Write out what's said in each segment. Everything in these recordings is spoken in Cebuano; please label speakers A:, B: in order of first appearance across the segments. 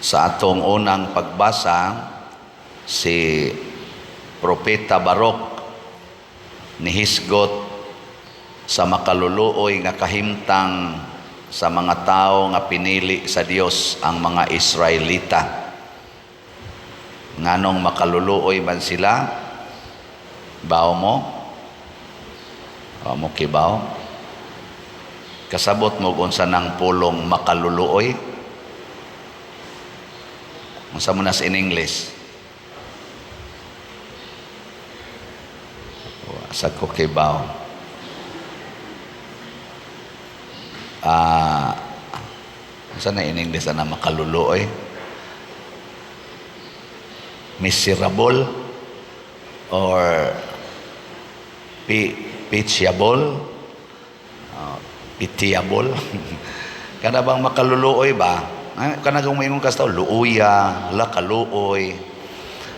A: Sa atong unang pagbasa, si Propeta Barok nihisgot sa makaluluoy nga kahimtang sa mga tao nga pinili sa Dios, ang mga Israelita. Nganong makaluluoy man sila? Bao mo? Bao mo kibaw? Kasabot mo kung unsa nang pulong "makaluluoy"? Unsa man nas in English? Sa ko kibaw. Ah, unsa na in English ana "makaluluoy"? Miserable or pitiable? Pitiable? Kana bang makaluluoy ba? Ay, kana kung moingon ka sa tao, "Luoya, la kaluoy."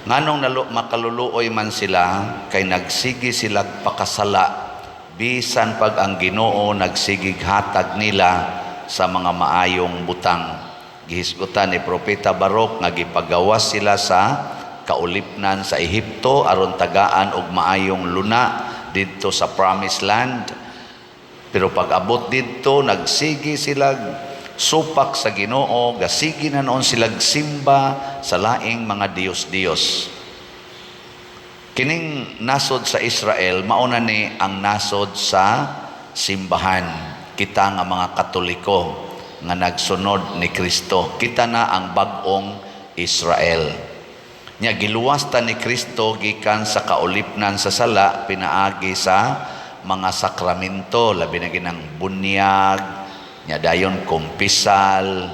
A: Nganong makaluluoy man sila? Kay nagsigi sila pakasala bisan pag ang Ginoo nagsigig hatag nila sa mga maayong butang. Gihisgutan ni Propeta Barok nga gipagawas sila sa kaulipnan sa Ehipto aron tagaan og maayong luna didto sa Promised Land. Pero pag abot didto, nagsigi sila supak sa Ginoo, gasigi na noon sila simba sa laing mga diyos-diyos. Kining nasod sa Israel, mauna ni ang nasod sa simbahan. Kita nga mga Katoliko nga nagsunod ni Kristo, kita na ang bag-ong Israel. Nya giluwas ta ni Kristo gikan sa kaulipnan sa sala pinaagi sa mga sakramento, labi na ginang bunyag, nya dayon kumpisal,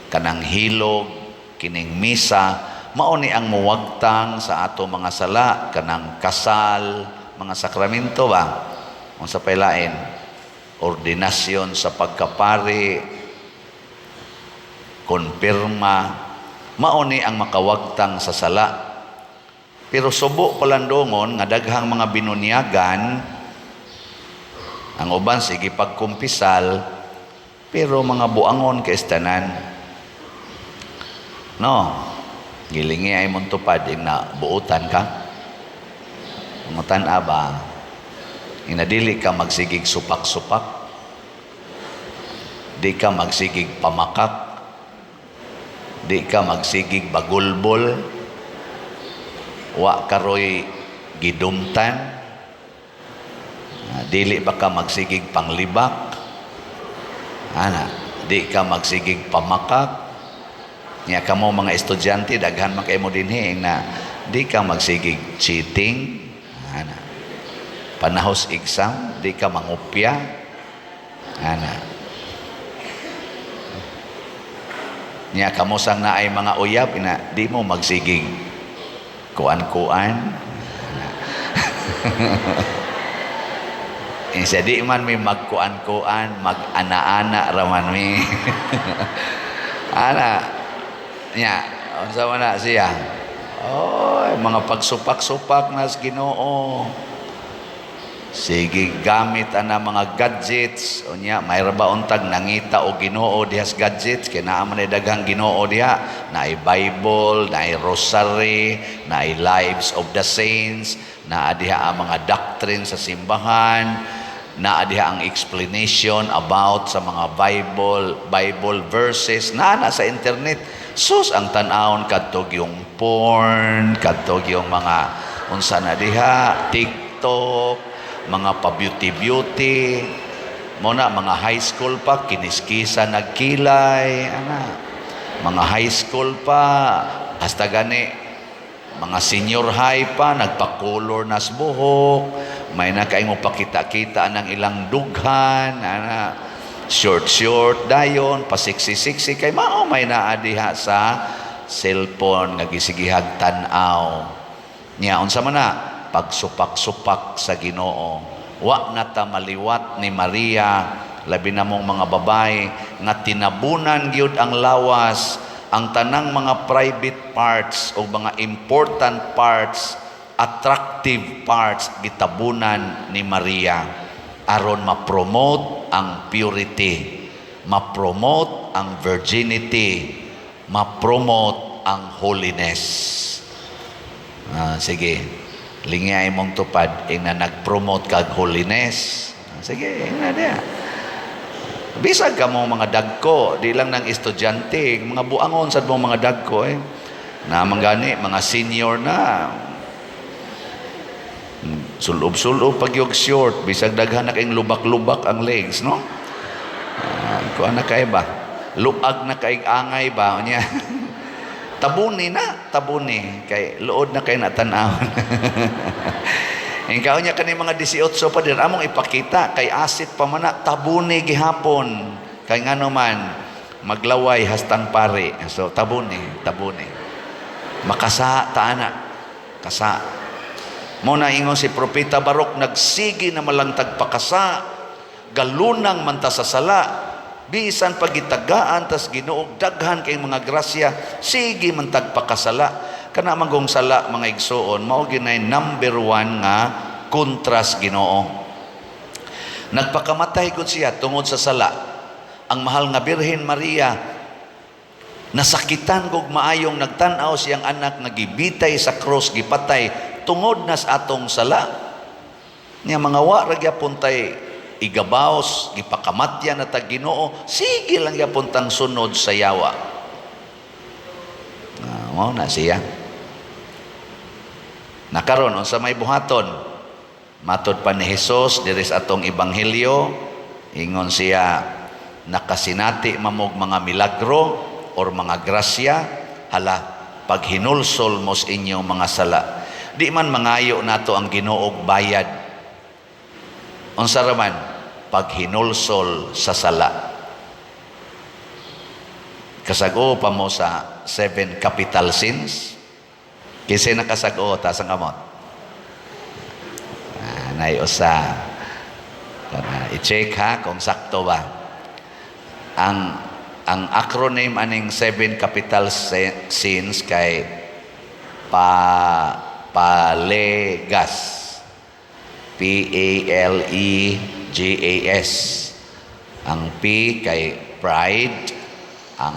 A: kanang hilog, kining misa, mao ni ang muwagtang sa ato mga sala, kanang kasal, mga sakramento ba? Unsa pay lain? Ordinasyon sa pagkapari, konpirma, mao ni ang makawagtang sa sala. Pero subo palandongon nga daghang mga binunyagan, ang uban sige pagkumpisal, pero mga buangon kay tanan. No, gilingi ay mong tupad, ing na buutan ka. Pangutan ba, inadili ka magsigig supak-supak, di ka magsigig pamakak, di ka magsigig bagulbol, wa karoy gidumtan, dili ba ka magsigig panglibak, ana, di ka magsigig pamakak. Nya kamo mga estudyante, daghan man kay mo dinhi na di ka magsigig cheating, ana. Panahos exam, di ka mangupya, ana. Nya kamo sang naay mga uyab, ina di mo magsigig kuan-kuan. Insa di man mi magkuan-kuan, mag-ana-ana raman mi. Ana. Nya, unsa man na siya? Oy, mga pagsupak-supak nas Ginoo. Sige, gamit ana mga gadgets. Unya, may ba untag nangita og Ginoo diha sa gadgets kay naa man daghang Ginoo diha, naay Bible, naay rosary, naay lives of the saints, naa diha ang mga doctrine sa simbahan, naa diha ang explanation about sa mga Bible verses, naa na sa internet. Sus, ang tan-awon kadtog yung porn, kadtog yung mga unsa na diha, TikTok, mga pa-beauty-beauty, mo na mga high school pa kiniskisa nagkilay, ana. Mga high school pa, hasta gani mga senior high pa nagpa-color nas buhok, may na kay mo pakita-kita ng ilang dughan, ana. Short short dayon, pa sexy-sexy kay mao may naa diha sa cellphone nga gisigihag tan-aw. Nya unsa man na pagsupak-supak sa Ginoo. Wa na ta maliwat ni Maria, labi na mong mga babae nga tinabunan gyud ang lawas, ang tanang mga private parts o mga important parts, attractive parts, gitabunan ni Maria aron ma-promote ang purity, ma-promote ang virginity. Ma-promote ang holiness. Ah, sige. Lingya imong tupad ing na nag-promote kag holiness. Ah, sige, ingna diha. Bisag ka mo mga dagko, di lang ng estudyante, mga buangon sad mo mga dagko eh. Na gani mga senior na sulob-sulob pag yung short, bisag daghan na kayong lubak-lubak ang legs, no? Ah, kuan na kay ba? Luag na kay angay ba niya? Tabuni na, tabuni kay luod na kay na tan-awon. Ikaw niya kani mga 18 pa din among ipakita kay asit pa man na, tabuni gihapon. Kay ngano man maglaway hastang pari. So tabuni, tabuni. Makasa ta ana. Kasa. Mo na ingon si Propeta Barok, nagsige na malang tagpakasa, galunang man ta sa sala, bisan pagitagaan tas Ginoo daghan kay mga grasya, sige man tagpakasala. Kana manggong sala, mga igsuon, mao ginay number one nga kontras Ginoo. Nagpakamatay gud siya tungod sa sala. Ang mahal nga Birhen Maria nasakitan gog maayong nagtan-aw siyang anak nga gibitay sa cross, gipatay tungod nas atong sala. Nya mga wa ra gyapon tay igabaws, gipakamatyan na tag Ginoo, sige lang gyapon tang sunod sa yawa. Ah, mao na siya. Nakaron unsa may buhaton? Matod pa ni Hesus diri sa atong ebanghelyo, ingon siya, nakasinati mamog mga milagro or mga grasya, hala, paghinulsol mo sa inyong mga sala. Di man mangayo nato ang Ginoo og bayad. Unsa ra man? Paghinulsol sa sala. Kasag-o pa mo sa seven capital sins? Kinsay nakasag-o, taas ang kamot. Ah, nay usa. Tara, i-check ha kung sakto ba. Ang acronym aning seven capital sins kay PALEGAS. PALEGAS. Ang P kay pride, ang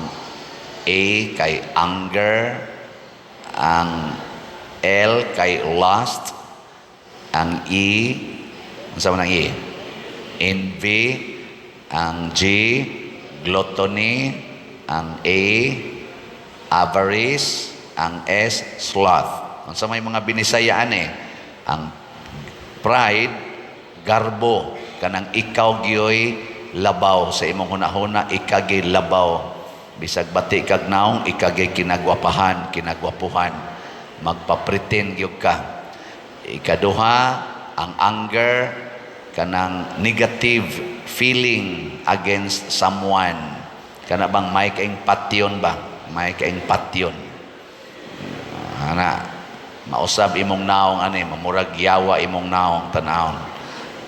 A: A kay anger, ang L kay lust, ang E, unsa man ang E? Envy, ang G, gluttony, ang A, avarice, ang S, sloth. Unsa may mga binisayaan eh? Ang pride, garbo, kanang ikaw gyoy labaw sa imong hunahuna, ikaw gyud labaw. Bisag bati kag naong, ikaw gyud kinagwapahan, kinagwapuhan. Magpa-pretend gyud ka. Ikaduha, ang anger, kanang negative feeling against someone. Kana bang may kaing patyon ba? May kaing patyon. Ana, mausab imong naong ani, mamurag yawa imong naong tanawon.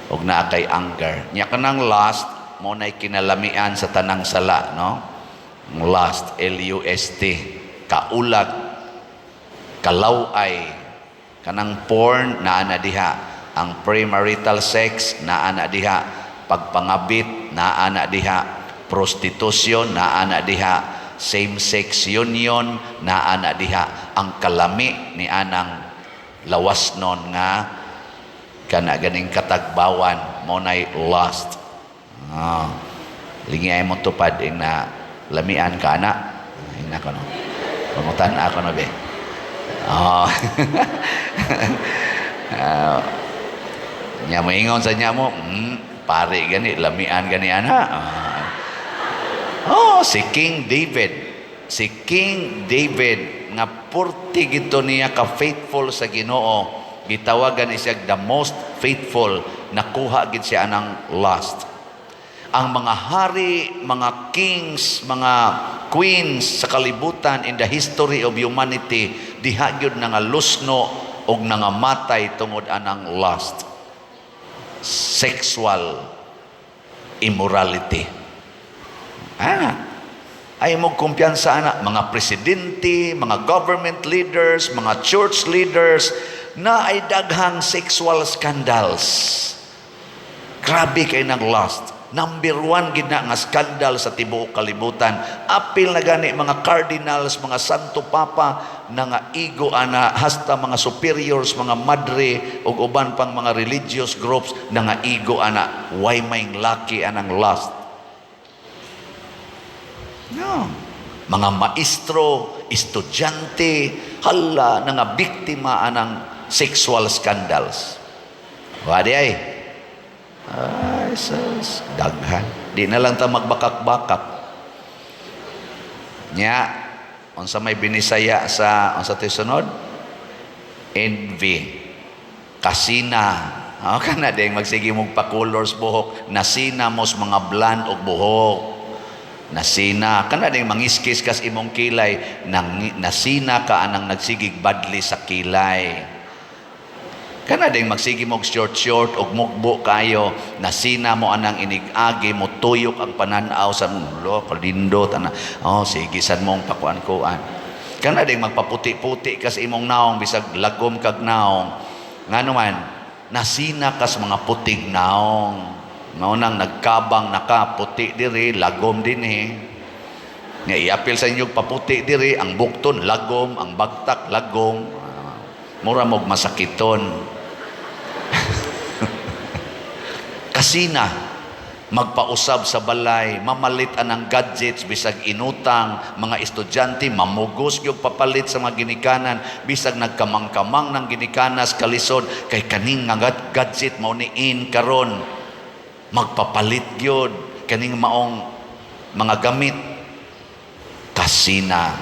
A: Ug naa kay anger. Nya kanang lust, mo nay kinalamian sa tanang sala, no? Ang lust, Lust, kaulag, kalaway, kanang porn naa na diha, ang premarital sex naa na diha, pagpangabit naa na diha, prostitution naa na diha, same-sex union naa na diha. Ang kalami ni anang lawas nun nga kana ganing katagbawan mo nay lust. Ah, lingi mo tupad ing na lamian ka ana. Ing na kono. Pangutan ako na be. Oh. Ah, nya moingon sa nya mo, pare gani, lamian gani ana. Ah. Oh, si King David. Si King David nga purti gito niya ka faithful sa Ginoo. Gitawagan siya the most faithful. Nakuha gid siya anang lust. Ang mga hari, mga kings, mga queens sa kalibutan in the history of humanity, diha gyud nangalusno og nangamatay tungod anang lust. Sexual immorality. Ah, ay mo kumpiyansa ana mga presidente, mga government leaders, mga church leaders na ay daghang sexual scandals. Grabe kay nang lust. Number one gid na nga skandal sa tibuok kalibutan. Apil na gani mga cardinals, mga santo papa na nga igo ana, hasta mga superiors, mga madre ug uban pang mga religious groups na nga igo ana. Way may laki anang lust. No. Mga maestro, estudyante, hala, na nga biktima anang sexual scandals. Wa di ay. Ay, sus, daghan. Di na lang ta magbakak-bakak. Nya, unsa may binisaya sa unsa to'y sunod? Envy. Kasina. Oh, kana ding magsige mong pa-colors buhok, nasina mos mga blonde og buhok. Nasina kana ding mangiskis kas imong kilay, nang nasina ka anang nagsigig badli sa kilay. Kana ding magsige mog short short og mugbo kayo, nasina mo anang inig-agi mo tuyok ang pananaw sa mulo, kalindot ana. Oh, sige sad mong pakuan-kuan. Kana ding magpaputi-puti kas imong naong bisag lagom kag naong. Ngano man, nasina kas mga putig naong. Mao nang nagkabang naka puti diri, lagom dinhi. Nga iapil sa inyo paputi diri, ang bukton lagom, ang bagtak lagom. Ah, mura mog masakiton. Kasina, magpausab sa balay, mamalit anang gadgets bisag inutang, mga estudyante mamugos gyud papalit sa mga ginikanan bisag nagkamang-kamang ng ginikanas kalisod kay kaning nga gadget mao ni in karon, magpapalit gyud kaning maong mga gamit. Kasina.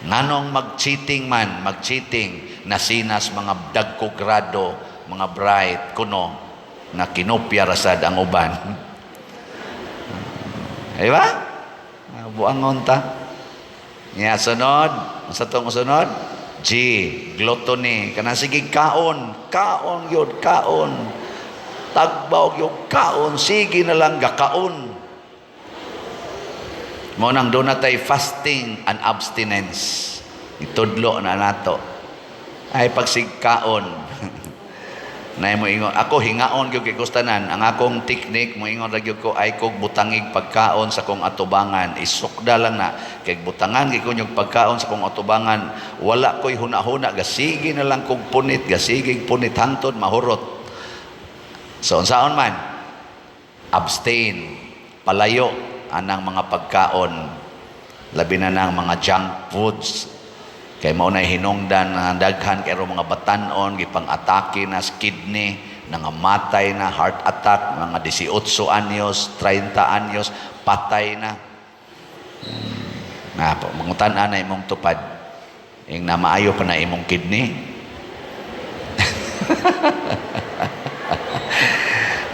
A: Nganong mag-cheating man, mag-cheating, nasinas mga dagko grado, mga bright kuno nga kinopya rasad ang uban. Di ba? Buangon ta. Nya sunod, sa tong sunod, G, gluttony. Kana sige kaon, kaon gyud, kaon. Tagbaw gyud kaon, sige na lang gakaon. Mao nang doon natay fasting and abstinence. Itudlo na nato. Ay pagsigkaon. Nay mo ingon, ako hingaon gyud kay gustanan. Ang akong teknik mo ingon ra gyud ko ay kog butangig pagkaon sa kong atubangan. Isukda lang na kay butangan gyud ko yung pagkaon sa kong atubangan. Wala ko'y huna-huna, gasige na lang kog punit, gasigig punit hangtod mahurot. So unsaon man? Abstain, palayo anang mga pagkaon, labi na nang mga junk foods. Kay mao na hinungdan nga daghan kay mga batan-on gipang-atake na sa kidney, nangamatay na, heart attack, mga 18 anyos, 30 anyos, patay na. Na mangutan-an na imong tupad. Ing na maayo pa na imong kidney.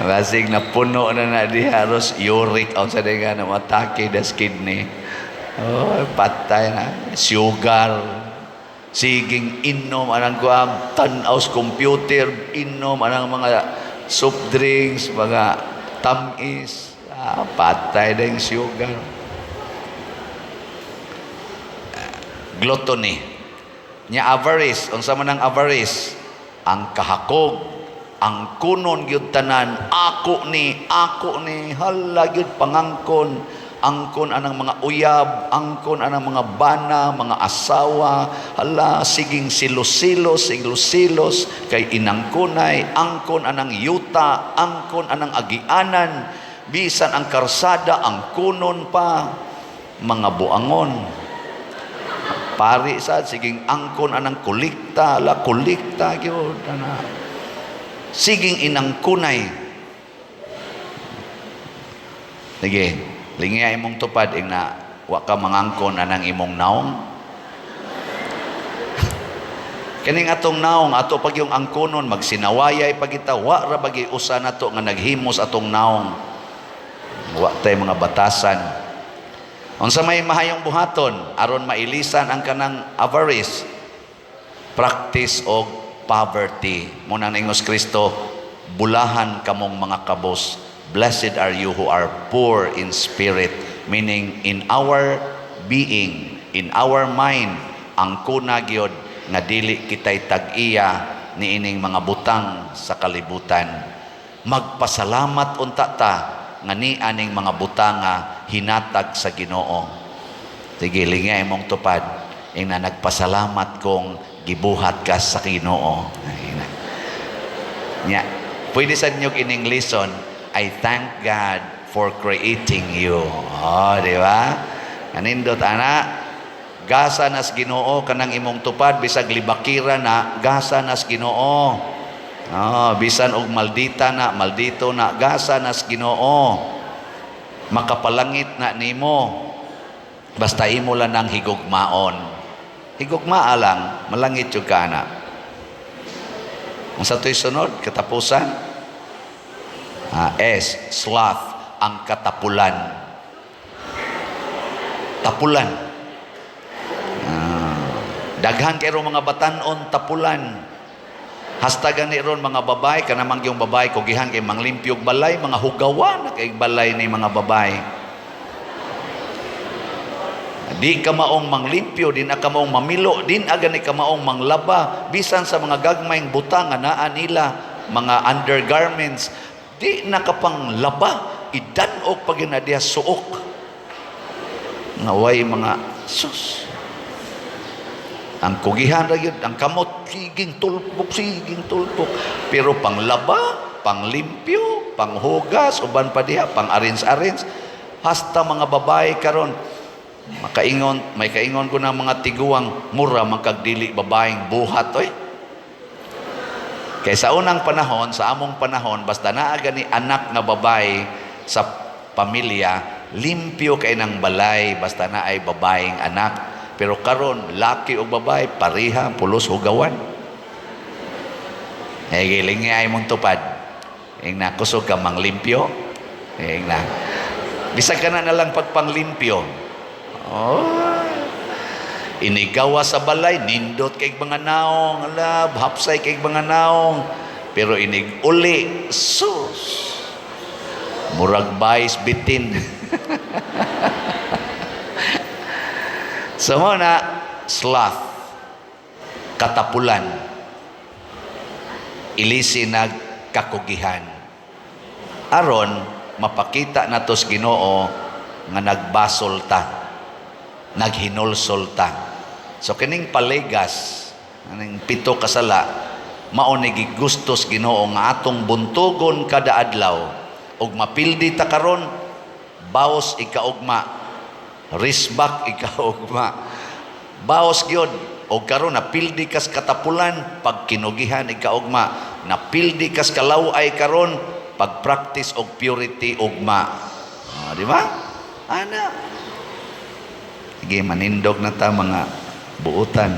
A: Basig na puno na na diha ros uric ang sa nga na matake das kidney. Oh, patay na. Sugar. Siging inom anang kuam, tan-aw sa computer, inom anang mga soft drinks, mga tamis. Ah, patay na yung sugar. Gluttony. Nya avarice, unsa man ang avarice? Ang kahakog, ang kunon gyud tanan, ako ni, hala gyud pangangkon, angkon anang mga uyab, angkon anang mga bana, mga asawa, hala siging silos-silos, silos-silos kay inangkonay, angkon anang yuta, angkon anang agianan, bisan ang karsada ang kunon pa, mga buangon. Pari sad siging angkon anang kolekta, la kolekta gyud ana. Siging inangkunay. Sige, lingiya imong tupad ing na wa ka mangangkon anang imong naong. Kining atong naong ato pag yung angkonon magsinawayay pagita wa ra bagi usa nato nga naghimos atong naong. Wa tay mga batasan. Unsa may mahayong buhaton aron mailisan ang kanang avarice? Practice og poverty. Muna ningos Kristo, bulahan kamong mga kabos. Blessed are you who are poor in spirit, meaning in our being, in our mind, ang kuna gyud nga dili kitay tag-iya niining mga butang sa kalibutan. Magpasalamat unta ta nga ni aning mga butanga hinatag sa Ginoo. Sige, lingay imong tupad. Ingna, "Nagpasalamat kong gibuhat ka sa Ginoo." Ay, na. Nya, pwede sa inyo ining lesson, "I thank God for creating you." Oh, di ba? Kanindot ana, gasa nas Ginoo kanang imong tupad, bisag libakira na, gasa nas Ginoo. Oh, bisan og maldita na, maldito na, gasa nas Ginoo. Makapalangit na nimo. Basta imo lang ang higugmaon. Higugmaa lang, malangit yung ka na. Ang sa to'y sunod, katapusan. Ah, S, sloth, ang katapulan. Tapulan. Ah, daghan kay mga batanon tapulan. Hasta gani ron mga babae, kanamang yung babae, kugihan kay manglimpyog balay, mga hugawan na kay balay ni mga babae. Di ka maong manglimpyo, di na ka maong mamilo, di na gani ka maong manglaba, bisan sa mga gagmayng butang nga naa nila, mga undergarments, di na ka pang laba, idan-og pag na diha suok. Nga way mga sus. Ang kugihan ra gyud, ang kamot siging tulpok, siging tulpok. Pero panglaba, panglimpyo, panghugas, uban pa diha, pang arrange-arrange. Hasta mga babae karon makaingon, may kaingon ko ng mga tiguang, mura man kag dili babaeng buhat oy. Kay sa unang panahon, sa among panahon, basta naa gani anak nga babae sa pamilya, limpyo kay ng balay basta na ay babaeng anak. Pero karon, laki o babae, pareha, pulos hugawan. Eh, giling ay mong tupad. Ing na, kusog ka manglimpyo. Ing na. Bisag ka na na lang pagpanglimpyo. Oh. Inigawa sa balay, nindot kay mga naong, ala, hapsay kay mga naong. Pero inig uli, sus. Murag bais bitin. So mo na, sloth, katapulan, ilisi nagkakugihan. Aron, mapakita natos Ginoo nga nagbasol ta, naghinulsol ta. So kining palegas, aning pito kasala, mao ni gigustos Ginoo nga atong buntugon kada adlaw ug mapildi ta karon, baos ikaugma, risbak ikaugma, baos gyud. Og karon napildi kas katapulan, pag kinugihan ikaugma, napildi kas kalaway karon, pag practice og purity ugma. Ah, di ba ana? Sige, manindog na ta, mga buutan.